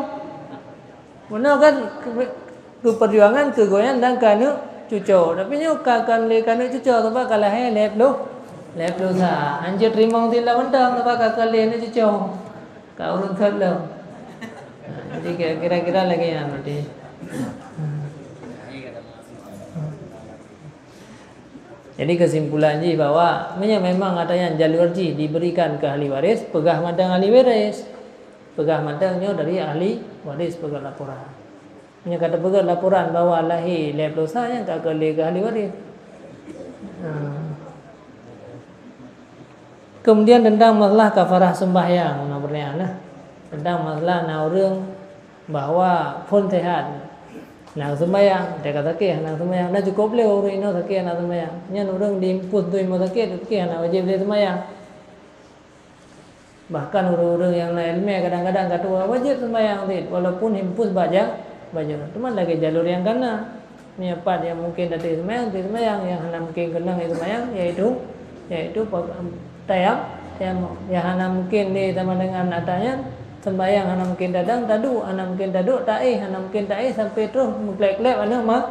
Meunoe kan keu-, keu perjuangan keu goyang dan keu aneuëk cucoe. Tapi nyoe ka kon lé keu aneuëk cucoe, sabab ka lahé lhée ploh, lhée ploh sa. Hanjeuet teurimong silah mantong, sabab ka kon lé aneuëk cucoe. Ka ureuëng sot lom. Jadi, kira-kira lagée nyan berarti. Jadi, kesimpulan jih bahwa meunyoe memang ata nyan jalur jih diberikan keu ahli waris, peugah mantong ahli waris. Peugah mantong nyoe dari ahli waris, peugah laporan. Meunyoe ka teupeugét laporan bahwa lahé lhée ploh sa, nyan ka keu lé keu ahli waris. Ha. Kemudian tentang masalah kafarah sembahyang, na pertanyaan, nah. Tentang masalah na ureuëng bahwa phon sehat, na sembahyang, teuka sakét, na sembahyang, na cukup lé ureuëng inoe sakét, na sembahyang. Nyan ureuëng diimpus dui meuh sakét, oke, hana wajéb lé sembahyang. Bahkan ureuëng-ureuëng nyang na iéleumé kadang-kadang ka tuwoe wajéb sembahyang cit, walaupun impus bak ja-, bak jaroe. Teuma lagée jalur nyang ka na. Meunyoe pat nyang mungken tateuk sembahyang, tateuk sembahyang. Nyang hana mungken keunong tateuk sembahyang, yaitu, yaitu pe-, tayam-, tayamum. Nyang hana mungken lé sama dengan ata nyan, sembahyang hana mungken taduek, hana mungken taduek, taéh, hana mungken taéh sampoe troh meukleb-kleb aneuk ma-,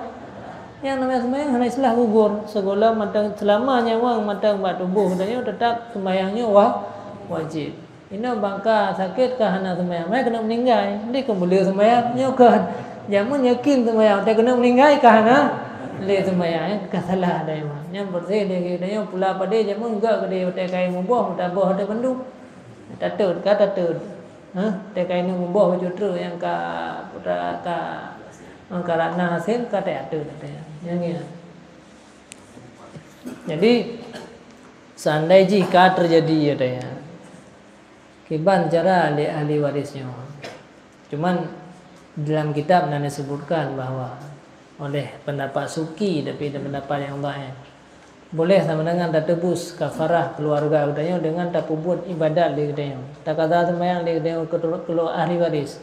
Nyang namanya sembahyang hana istilah gugur. Sigohlom mantong, seulama nyawöng mantong bak tuboh geutanyoe, teutap sembahyang nyoe wa-, wajéb. Inoe bangka sakét ka hana sembahyang, meunan keuneuk meuninggai. Jadi keu meulé sembahyang nyoe kon. Jameun yakin sembahyang, watée keuneuk meuninggai ka hana lé sembahyang, nyan ka salah dayeuh. Nyan beureuséh lé geutanyoe pula padé jameun gak keudeh watée kayée muboh, meutabah watée bandum. Tatot ka tatot. Hah, teuka inong muboh baju treuk nyang ka, ka, ka, ka rana hasé ka teuateuk teuka. Nyang nyan. Jadi, seandai jih ka teujadi, ya, teuka, kiban cara lé ahli waris nyoe. Cuman, dalam kitab na disebutkan bahwa oleh pendapat Suki, tapi ada pendapat yang lain. Boleh sama dengan tatebus kafarah keluarga geutanyoe dengan tapeubuet ibadat lé geutanyoe. Takaza seumayang lé geutanyoe keu, keu ahli waris.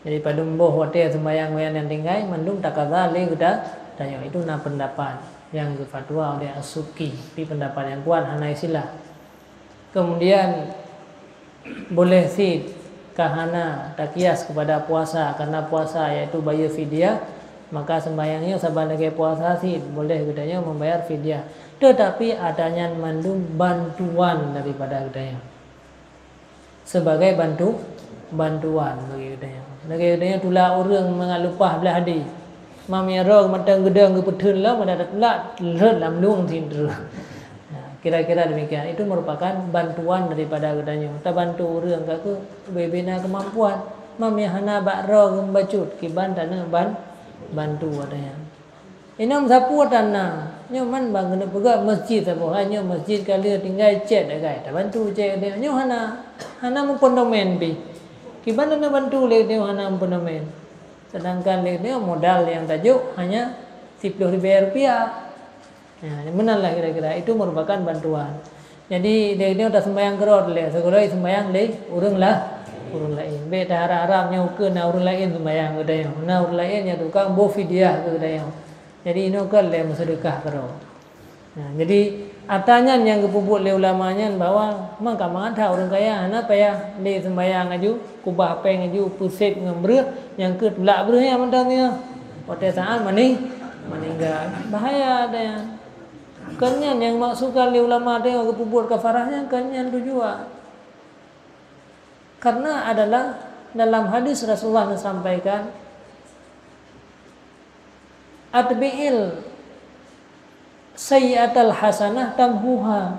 Jadi padum boh watée seumayang nyan nyang tinggai, mandum takaza lé geuta-, geutanyoe. Itu na pendapat nyang geufatwa oleh As-Suki. Tapi pendapat nyang kuat hana istilah. Kemudian, boleh cit ka hana takias kepada puasa, karena puasa yaitu bayeue fidyah, maka sembahyang nyoe saban lagée puasa cit, boleh geutanyoe membayar fidyah. Tetapi ata nyan mandum bantuan daripada geutanyoe. Sebagai bantu, bantuan bagi geutanyoe. Lagée geutanyoe tulak ureuëng mangat leupah blaih ade. Mam nyang roe mantong geudong geupeutheun lom, meunan tatulak, rhot lam lueng sindroe. Nah, kira-kira demikian. Itu merupakan bantuan daripada geutanyoe. Tabantu ureuëng ka keuh beu-beu na keumampuan. Mam nyang hana bak roe geumeubacut, kiban taneuk ban-, bantu geutanyoe. Inong sapeue tan na. Nyoe man ban keuneuk peugah masjid saboh. Hai nyoe masjid ka lheueh tinggai cét dagai. Tabantu cét geutanyoe. Nyoe hana, hana meupundamen pih. Kiban taneuk bantu lé geutanyoe hana meupundamen. Sedangkan lé nyoe modal nyang tajok hanya siploh ribée rupiah. Nah, meunan lah kira-kira, itu merupakan bantuan. Jadi, lé nyoe taseumbahyang keurot lé, sigohlom seumbahyang lé ureuëng lah, ureuëng laén. Bék taharab-harab nyoe keu na ureuëng laén seumbahyang keu tanyoe. Na ureuëng laén nyang tukang boh fidyah keu tanyoe. Jadi inoe kon lé meuseudeukah keudroe. Nah, jadi ata nyan nyang geupeubuet lé ulama nyan bahwa maka mangat that ureuëng kaya hana payah lé seumbahyang aju, kubah péng aju, peusép ngon breueh, nyang keu tulak breueh nyan mantong nyoe. Watée saát mani-, maninggai. Bahaya ata nyan. Kon nyan nyang maksudkan lé ulama teuh geupeubuet kafarah nyan, kon nyan tujuan. Karena adalah dalam hadis Rasulullah sampaikan, "Atbi'il sayyi'atal hasanah tamhuha."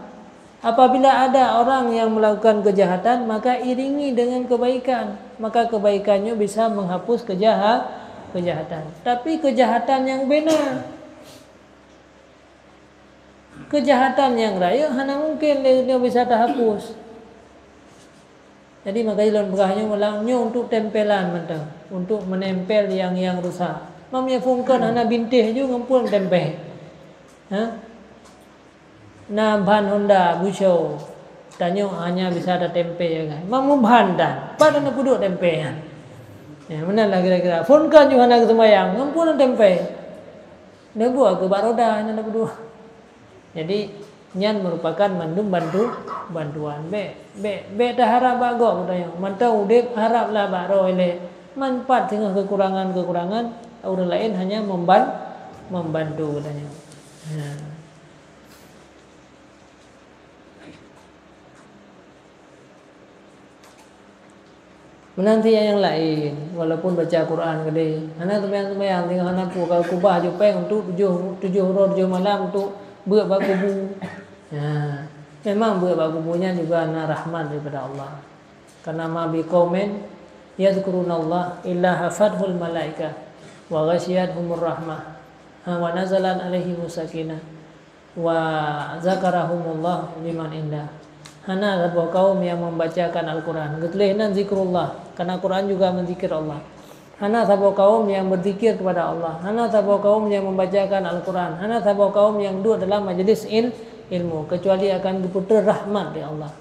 Apabila ada orang yang melakukan kejahatan, maka iringi dengan kebaikan, maka kebaikannya bisa menghapus kejaha-, kejahatan. Tapi kejahatan yang benar. Keujahatan nyang rayeuk hana mungken lé nyoe bisa tahapus. Jadi, makajih lôn peugah nyoe malam nyoe untuk tempelan mantong, untuk menempel nyang-nyang rusak. Meunyoe phôn kon hana bintéh ju ngon phôn tempel. Ha? Na ban Honda, Busho, tanyoe hanya bisa tatempel, ya kan? Meunyoe ban tan, pat hana peuduek tempel nyan. Ya, meunan lah kira-kira. Phôn kon ju hana geuseumbayang, ngon phôn tempel. Neubuet keu bak roda nyan na peuduek. Jadi, nyan meurupakan mandum bantu-, bantuan. Bék, bék, bék taharab bak gob geutanyoe. Mantong udeb harablah bak roh ilée. Manfaat singoh keukurangan-keukurangan, ureuëng laén hanya memban-, membantu geutanyoe. Nah. Meunan cit nyang laén, walaupun baca Quran keudeh, hana seumayang-seumayang, tinggai hana peue, ka kubah ju péng untuk tujoh, tujoh uroe tujoh malam untuk beuet bak kubu. Ya, memang beuet bak kubu nyan juga na rahmat daripada Allah. "Karena ma biqaumin yadzkurunallaha illa hafathul malaikah wa ghasyiyatuhumur rahmah, ha, wa nazalat alaihimus sakinah." "Wa dzakarahumullahu fi man indah." Hana saboh kaum nyang membacakan Al-Quran. Geutuléh nan zikrullah, karena Quran juga menzikir Allah. Hana saboh kaum nyang berzikir kepada Allah. Hana saboh kaum nyang membacakan Al-Quran. Hana saboh kaum nyang duek dalam majlis il-, ilmu, kecuali akan geupeutreun rahmat lé Allah.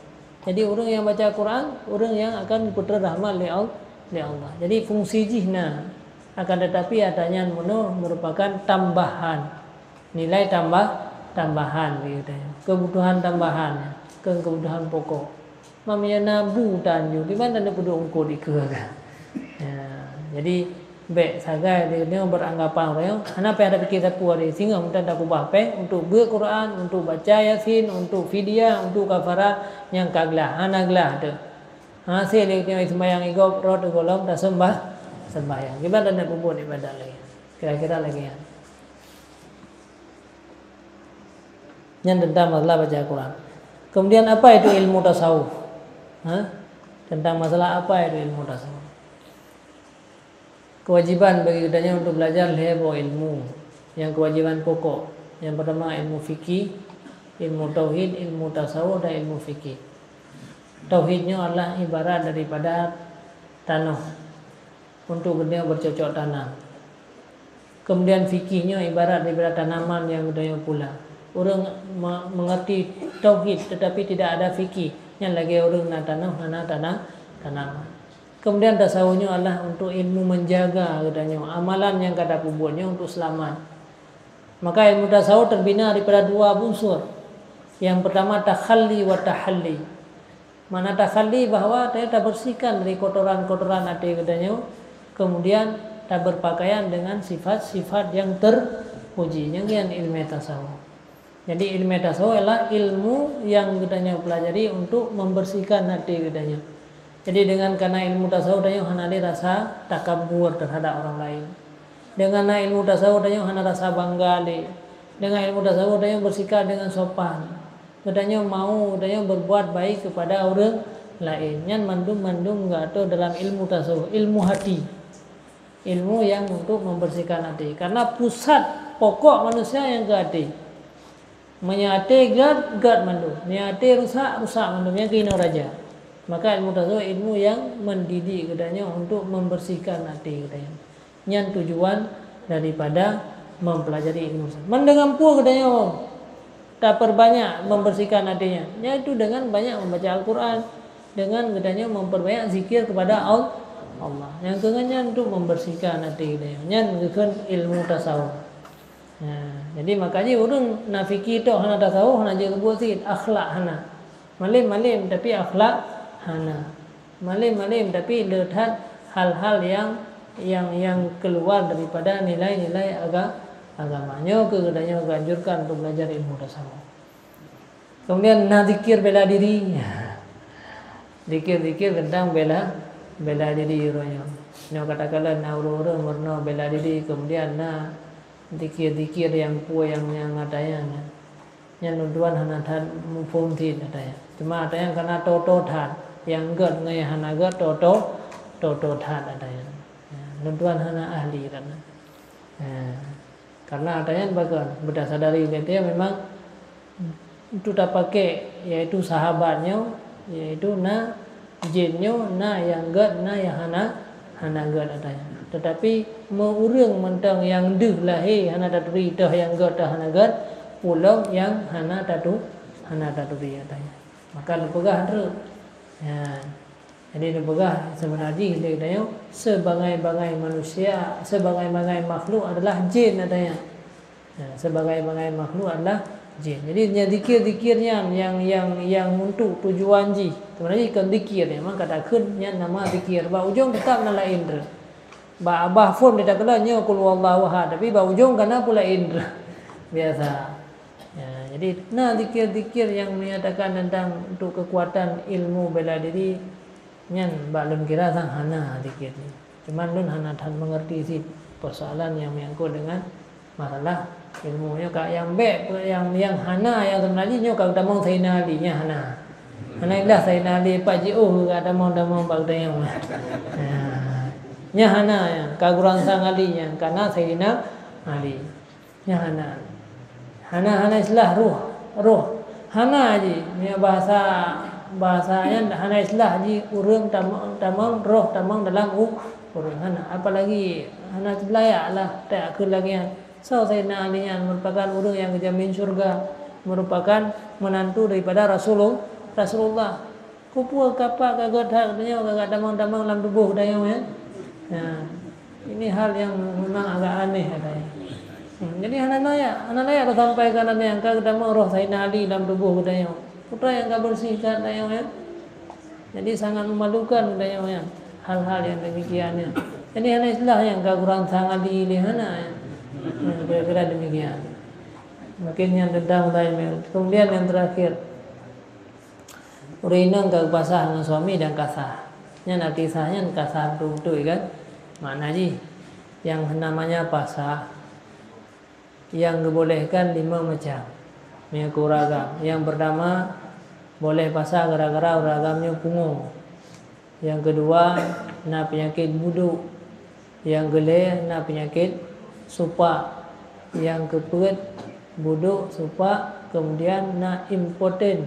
Jadi, ureuëng nyang baca Quran, ureuëng nyang akan geupeutreun rahmat lé Al-, lé Allah. Jadi, fungsi jih na. Akan tetapi, ata nyan meunoe merupakan tambahan. Nilai tambah, tambahan bagi geutanyoe. Kebutuhan tambahan, kon kebutuhan pokok. Meunyoe na bu tanyoe, di mana na peuduek eungkôt dikeue kan? Ya, jadi bék sagai geutanyoe beranggapan ureuëng, hana payah tapike sapeue lé, singoh mantong takubah péng untuk beuet Quran, untuk baca Yasin, untuk fidyah, untuk kafarat nyang ka glah, hana glah teuh. Hase lé geutanyoe seumayang igob rot gohlom taseumbah, sembahyang. Kiban dan nak peubuet ibadat lagée. Kira-kira lagée nyan. Nyan tentang masalah baca Al-Quran. Kemudian apa itu ilmu tasawuf? Ha? Tentang masalah apa itu ilmu tasawuf? Kewajiban bagi geutanyoe untuk belajar lhée boh ilmu. Nyang kewajiban pokok. Nyang pertama ilmu fikih, ilmu tauhid, ilmu tasawuf dan ilmu fikih. Tauhid nyoe adalah ibarat daripada tanoh untuk geutanyoe bercocok tanam. Kemudian fikih nyoe ibarat daripada tanaman nyang geutanyoe pula. Ureuëng me-, mengerti tauhid tetapi tidak ada fikih, nyan lagée ureuëng na tanoh hana tana-, tanaman. Kemudian tasawuf nyoe adalah untuk ilmu menjaga geutanyoe, amalan nyang ka tapeubuet nyoe untuk seulamat. Maka ilmu tasawuf terbina daripada dua unsur. Yang pertama takhalli wa tahalli. Makna takhalli bahwa ta-, tabersihkan dari kotoran-kotoran até geutanyoe, kemudian taberpakaian dengan sifat-sifat yang terpuji. Nyan ilmu tasawuf. Jadi ilmu tasawuf ialah ilmu yang geutanyoe pelajari untuk membersihkan até geutanyoe. Jadi dengan karena ilmu tasawuf tanyoe hana lé rasa takabur terhadap orang lain. Dengan na ilmu tasawuf tanyoe hana rasa bangga lé. Dengan ilmu tasawuf tanyoe bersikap dengan sopan. Geutanyoe mau, geutanyoe berbuat baik kepada ureuëng laén. Nyan mandum-mandum geuatô dalam ilmu tasawuf, ilmu hati. Ilmu yang untuk membersihkan hati. Karena pusat pokok manusia nyang keu até. Meunyoe até gét, gét mandum. Meunyoe até rusak, rusak mandum. Nyang keunoe raja. Maka ilmu tasawuf ilmu yang mendidik geutanyoe untuk membersihkan até geutanyoe. Nyan tujuan daripada mempelajari ilmu tasawuf. Mendengar pun geutanyoe taperbanyak membersihkan até nyan, yaitu dengan banyak membaca Al-Quran. Dengan geutanyoe memperbanyak zikir kepada Al-, Allah. Nyang keu nyan untuk membersihkan até geutanyoe. Nyan geukheun ilmu tasawuf. Nah, jadi makajih ureuëng na fikih tok hana tasawuf, hana jeuet keu buet sit, akhlak hana. Malem-malem tapi akhlak hana. Malem-malem tapi le that hal-hal yang, yang, yang keluar daripada nilai-nilai aga-, agama. Nyoe keuh geutanyoe geuanjurkan untuk belajar ilmu tasawuf. Kemudian na zikir bela diri. Zikir-zikir tentang bela, bela diri uroe nyoe. Nyoe katakanlah na ureuëng-ureuëng meurunoe bela diri, kemudian na zikir-zikir nyang peue nyang, nyang ata nyan. Nyan lôn tuan hana that muphom sit ata nyan. Cuma ata nyan kana toto that. Nyang gét ngon nyang hana gét toto, toto that ata nyan. Lôn tuan hana ahli karena. Karena ata nyan bagon, beuta sadari gata memang untuk tapakai, yaitu sahabat nyoe, yaitu na jén nyoe, na nyang gét, na nyang hana, hana gét ata nyan. Tetapi meu ureuëng mantong nyang deuh lahé hana taturi toh nyang gét toh hana gét, pulang nyang hana tatu-, hana taturi ata nyan. Maka neupeugah treuk. Ya. Jadi neupeugah seubeuna jih lé geutanyoe, sebagai-bagai manusia, sebagai-bagai makhluk adalah jén ata nyan. Nah, sebagai-bagai makhluk adalah jén. Jadi nyan zikir-zikir nyan yang, yang, yang untuk tujuan jih. Seubeuna jih kon zikir nyan, memang ka takheun nyan nama zikir. Bak ujong teutap na laén treuk. Bak babah phon di takeula nyoe qul huwallahu ahad, tapi bak ujong kana pula indra. Biasa. Ya, jadi na zikir-zikir yang menyatakan tentang untuk kekuatan ilmu bela diri, nyan bak lôn kira sang hana zikir ni. Cuman lôn hana that mengerti sit persoalan yang menyangkut dengan masalah ilmu nyoe ka nyang bék, nyang, nyang hana, nyang seubeuna jih nyoe ka geutamong Saidina Ali, nyan hana. Hana ilah Saidina Ali pat jiôh geutamong-tamong bak geutanyoe. Nah, nyan hana, nyan ka geuransang Ali nyan, ka na Saidina Ali. Nyan hana. Hana, hana istilah roh, roh. Hana jih, nyan bahasa, bahasa nyan hana istilah jih ureuëng tamong, tamong, roh tamong dalam u-, ureuëng hana. Apalagi hana teulayak lah tak keu lagée nyan. Soe Saidina Ali nyan merupakan ureuëng nyang geujamin syurga, merupakan meunantu daripada Rasulul-, Rasulullah. Keupeue kapak ka gét that geutanyoe ka geutamong-tamong lam tuboh geutanyoe, ya? Ya. Ini hal yang memang agak aneh katanya. Hmm, jadi hana layak, hana layak tasampaikan ata nyang ka geutamong roh Saidina Ali lam tuboh geutanyoe. Putra nyang ka bersihkan geutanyoe, ya? Jadi sangat memalukan geutanyoe, ya, hal-hal yang demikian, ya. Jadi hana istilah nyang ka geuransang Ali lé hana, ya. Ya, kira-kira demikian. Mungkin yang dendam lain, ya. Kemudian yang terakhir, ureuëng inong ka geupasah ngon suami dan ka sah. Nyan arti sah nyan ka sah beutôi-beutôi kan? Makna jih, yang namanya pasah, yang geubolehkan lima macam. Meunyoe keu ureuëng agam, yang pertama, boleh pasah gara-gara ureuëng agam nyoe pungo. Yang kedua, na penyakit buduk. Yang keulhée, na penyakit supak. Yang keupeuet, buduk, supak, kemudian na impoten.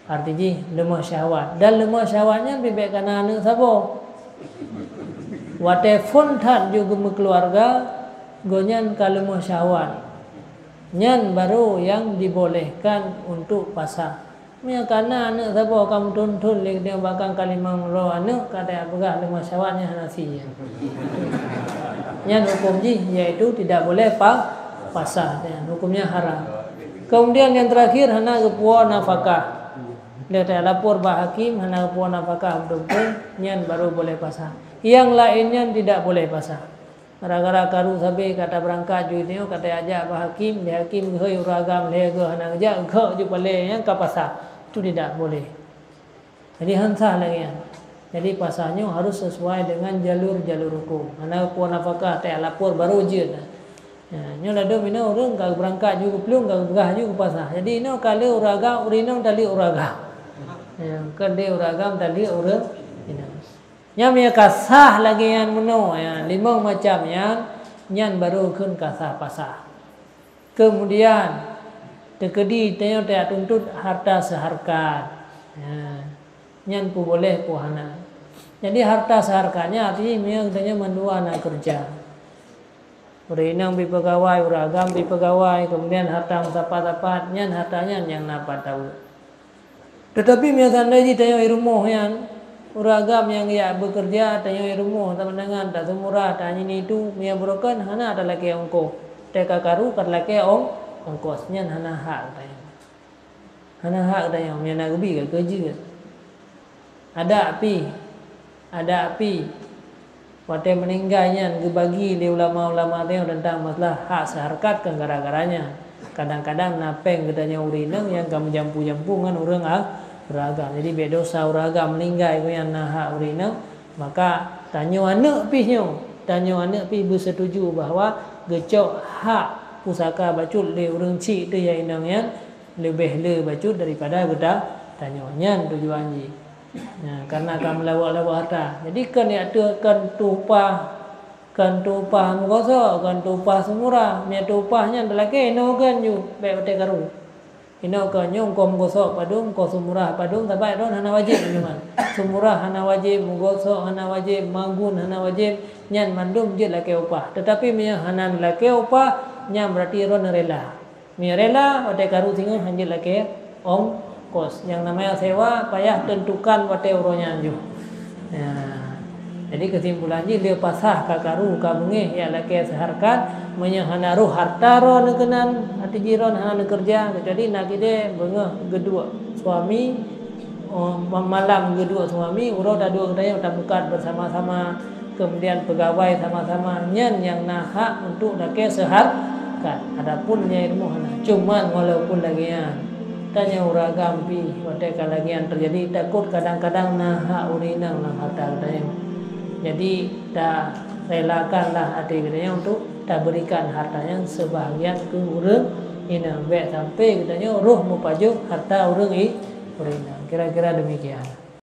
Arti jih, leumoh syahwat. Dan leumoh syahwat nyan pih bék kana aneuëk saboh. Watée phon that ju geumeukeuluwarga, gobnyan ka leumoh syahwat. Nyan baru nyang dibolehkan untuk pasah. Meunyoe kana aneuëk saboh ka meuthon-thon lé geutanyoe bahkan ka limong droe aneuëk, ka tapeugah leumoh syahwat nyan hana sie. Nyan huköm jih, yaitu tidak boleh pa-, pasah. Nyan hukömnya haram. Kemudian yang terakhir, hana geupuwoe nafakah. Lé talapor bak hakim, hana geupuwoe nafakah beutôi-beutôi, nyan baru boleh pasah. Yang laén nyan tidak boleh pasah. Gara-gara karu sabe ka tabeurangkat ju nyoe, ka tajak bak hakim, lé hakim geuhôi ureuëng agam lhée geuh hana geujak, gok ju palée nyan ka pasah. Itu tidak boleh. Jadi han sah lagée nyan. Jadi pasah nyoe harus sesuai dengan jalur-jalur hukum. Hana geupuwoe nafakah, tajak lapor baru jeuet. Ya, nyoe ladôm inoe ureuëng ka beurangkat ju geuplueng, ka geupeugah ju geupasah. Jadi inoe ka lé ureuëng agam, ureuëng inong taleuek ureuëng agam. Ya, ka lé ureuëng agam taleuek ureuëng inong. Nyan meunyoe ka sah lagée nyan meunoe, ya, limong macam nyan, nyan baru kheun ka sah pasah. Keumudian, teukeudi tanyoe tajak tuntot harta seuharkat. Ya, nyan peuboleh peuhana. Jadi harta seuharkat nyan artinya meunyoe tanyoe mandua na keureuja. Ureuëng inong pi peugawai, ureuëng agam pi peugawai, keumudian harta meusapat-sapat, nyan harta nyan nyang na pat tawök. Teutapi meunyoe seundai jih tanyoe i rumoh nyan, ureuëng agam nyang geujak beukeureuja tanyoe i rumoh, tameunangan, taseumurah, tanyini tu, meunyoe beurokon hana talakée ongkoh, teuka karu ka talakée ong-, ongkos, nyan hana hak tanyoe. Hana hak tanyoe, meunyoe na geubi ka keujeuet. Adak pih, adak pih, watée meuninggai nyan geubagi lé ulama-ulama tanyoe teuntang masalah hak seuhareukat keu gara-gara nyan. Kadang-kadang na péng geutanyoe ureuëng inong nyang ka meujampu-jampu ngon ureuëng a-, ureuëng agam. Jadi bék dosa ureuëng agam meuninggai, gobnyan na hak ureuëng inong, maka tanyoe aneuëk pih nyoe, tanyoe aneuëk pih beuseutuju bahwa geucok hak pusaka bacut lé ureuëng chik teuh nyang inong nyan leubeh le bacut daripada geuta-, tanyoe. Nyan tujuan jih. Nah, karena ka meulawok-lawok harta. Jadi, kon ateueh, kon tueng upah, kon tueng upah meugosok, kon tueng upah seumurah. Meunyoe tueng upah nyan talakée, inoe kon ju, bék watée karu. Inoe kon nyoe, kon meugosok padum, kon seumurah padum, sabab droen hana wajéb nyoe. Seumurah hana wajéb, meugosok hana wajéb, magun hana wajéb, nyan mandum jeuet lakée upah. Teutapi meunyoe hana lakée upah, nyan beurati droen rela. Meunyoe rela, watée karu singoh hanjeuet lakée ongkos. Nyang namanya sewa, payah tentukan watée uroe nyan jih. Nah, jadi keusimpulan jih, le pasah ka karu, ka beungéh, jak lakée seuhareukat. Meunyoe hana roh harta droe neukeunan, até jih droe hana neukeureuja, keucuali na kidée beungoh geuduek suami, oh, ma-, malam geuduek suami, uroe taduek geutanyoe tamukat bersama-sama, kemudian peugawai sama-sama, nyan nyang na hak untuk lakée seuhareukat. Adapun nyang i rumoh hana. Cuman walaupun lagée nyan, tanyoe ureuëng agam pih, watée ka lagée nyan teujadi, takot kadang-kadang na hak ureuëng inong lam harta geutanyoe. Jadi, tarelakanlah até geutanyoe untuk tabeurikan harta nyan seubahagian keu ureuëng inong. Bék sampai geutanyoe roh meupajoh harta ureuëng i-, ureuëng inong. Kira-kira demikian.